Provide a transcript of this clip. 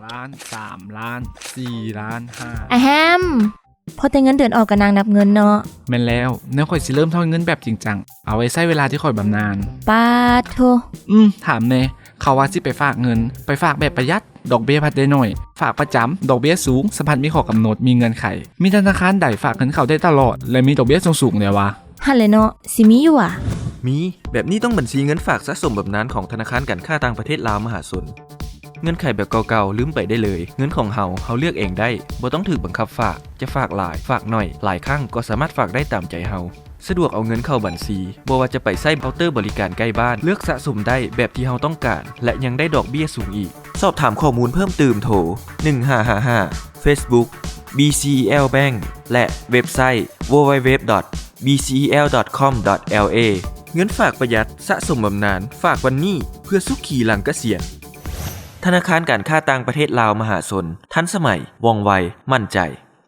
ລ້ານ ສາມລ້ານ ສີ່ລ້ານ ຫ້າ ອາແຮມ ພໍແຕ່ເງິນເດືອນອອກກໍນັ່ງນັບເງິນເນາະ. ແມ່ນແລ້ວ, ແນວຂ້ອຍຊິເລີ່ມຖອນເງິນແບບຈິງຈັງ ເອົາໄວ້ໃຊ້ເວລາທີ່ຂ້ອຍບຳນານ. ປາດໂທ້. ອືມ, ຖາມແດ່, ເຂົາວ່າຊິໄປຝາກເງິນ, ໄປຝາກແບບປະຢັດ, ດອກເບ້ຍພັດໄດ້ໜ້ອຍ, ຝາກປະຈຳ, ດອກເບ້ຍສູງ, ສຳພັດມີຂໍ້ກຳນົດ, ມີເງື່ອນໄຂ. ມີທະນາຄານໃດຝາກເງິນເຂົ້າໄດ້ຕະຫຼອດ ແລະ ມີດອກເບ້ຍສູງໆແດ່ວະ? ຫັ້ນແຫຼະເນາະ, ຊິມີຢູ່ຫວາ? ມີ, ແບບນີ້ຕ້ອງບັນຊີເງິນຝາກສະສົມບຳນານຂອງທະນາຄານການຄ້າຕ່າງປະເທດລາວມະຫາຊົນ. ເງື່ອນໄຂແບບເກົ່າໆລືມໄປໄດ້ເລີຍ. ເງິນຂອງເຮົາ, ເຮົາເລືອກເອງໄດ້, ບໍ່ຕ້ອງຖືກບັງຄັບຝາກ. ຈະຝາກຫຼາຍ, ຝາກໜ້ອຍ, ຫຼາຍຄັ້ງກໍສາມາດຝາກໄດ້ຕາມໃຈເຮົາ. ສະດວກເອົາເງິນເຂົ້າບັນຊີ, ບໍ່ວ່າຈະໄປໃຊ້ເຄົາເຕີບໍລິການໃກ້ບ້ານ, ເລືອກສະສົມໄດ້ແບບທີ່ເຮົາຕ້ອງການ ແລະ ຍັງໄດ້ດອກເບ້ຍສູງອີກ. ສອບຖາມຂໍ້ມູນເພີ່ມຕື່ມໂທ ໜຶ່ງຫ້າຫ້າຫ້າ, Facebook BCEL Bank ແລະ ເວັບໄຊ www.bcel.com.la. ເງິນຝາກປະຢັດ, ສະສົມບຳນານ, ຝາກວັນນີ້ ເພື່ອສຸຂີຫຼັງກະສຽນ. ທະນາຄານການຄ້າຕ່າງປະເທດລາວມະຫາຊົນ, ທັນສະໄໝ, ວ່ອງໄວ, ໝັ້ນໃຈ.